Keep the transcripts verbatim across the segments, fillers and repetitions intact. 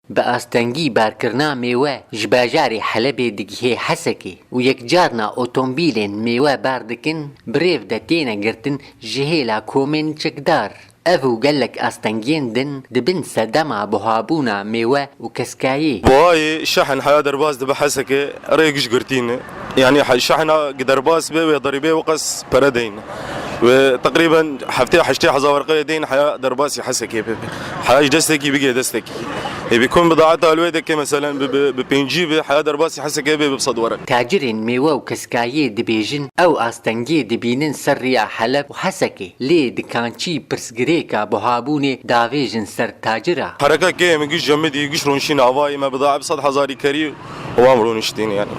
Bi astengî barkirina mêwe ji bajarê Helebê digihê Hesekê û yekcarna otomobîlên mêwe bar dikin, bi rêv de têne girtin ji hêla komên çekdar. Ev û gelek astengiyên din dibin sedema buhabûna mêwe û keskayê. Buhayê şehn heya derbas dibe Hesekê rê giş girtî ne. Yanî he-, şehna gi derbas be wê derîbê wê qas pere deyn. Wê teqrîben heftê heştê hezar werqeyê deyn heya derbasî Hesekê bibe. Heya ji destekî bigê destekî. Ê bi kum bidaeta li wê deke meselen bi, bi, bi pêncî be heya derbasî Hesekê bê bi sed werek. Tacirên mêwe û keskayê dibêjin ew astengiyê dibînin ser riya Heleb û Hesekê. Lê dikançî pirsgirêka buhabûnê davêjin ser tacira. Hereka kêm giş jemidî, giş ronişîn avayî me bida bi sed hezarî kerî û wan roniştîn yanî.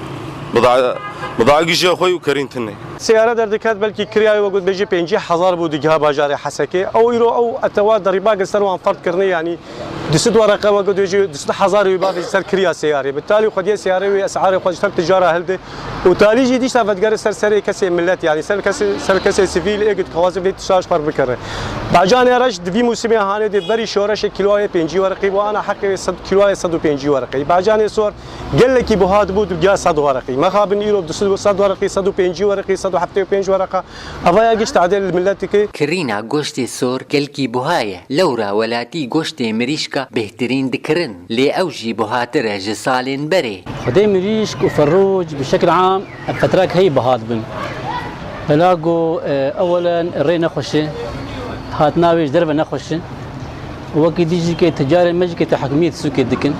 Bida, bida giş ya xwe û kerîn tune. Seyare derdiket belkî kiriyayê we got bêjî pêncî hezar bû digiha bajarê Hesekê. Ew îro ew etewa derîba gir ser wan ferd kirine yanî. Du sed wereqe we got bêjî du sed hezar wî bavê ser kiriya seyarê. Bi talî xwediyê seyarê wê esarê xwe ji ser tijara hilde. Û talî jî dîsa vedgere ser serê kesê millet, yanî ser kesê, ser kesê sivîl ê ku dixwaze vê tişta ji xwe bikire. Bacanê reş di vî mûsimê hanê dê berî şoreşê kîloyê pêncî wereqî bû, ana heqê wê sed, kîloyê sed û pêncî wereqî. Bacanê sor gelekî buha dibû, digiha sed wereqî. Mexabin îro bi sed, sed wereqî, sed û pêncî wereqî, sed û heftê û pênc wereqa. Eva ya giş tadê li millet dike. Kirîna goştê sor gelkî buha ye. Lewra welatî goştê mirîşka bêhtirîn dikirin. Lê ew jî buhatir e ji salên berê. Xwedê mirîşk û ferrûc bi şekil am ev fetrak heyî biha dibin. Bela ku, e, ewelen rê nexweş e, hatina wê ji derve nexweş e. Wekî dî jî ke ticarên me jî ke te hikmiyê di sûkê dikin.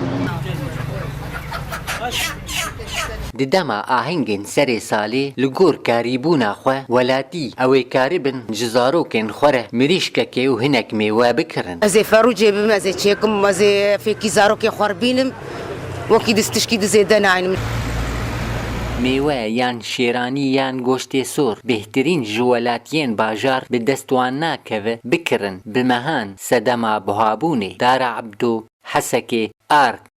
Di dema ahengên serê salê li gor karîbûna xwe welatî ew ê karibin ji zarokên xwe re mirîşkekê û hinek mêwe bikirin. Ez ê ferûcê bim, ez ê çêkim, ez ê fêkî zarokê xwe re bînim, wekî distişkî di zêde naynim. Mêwe yan şêranî yan goştê sor bêhtirîn ji welatiyên bajar bi dest wan nakeve bikirin, bi mehan sedema buhabûnê. Dara Ebdo, Hesekê, Ark.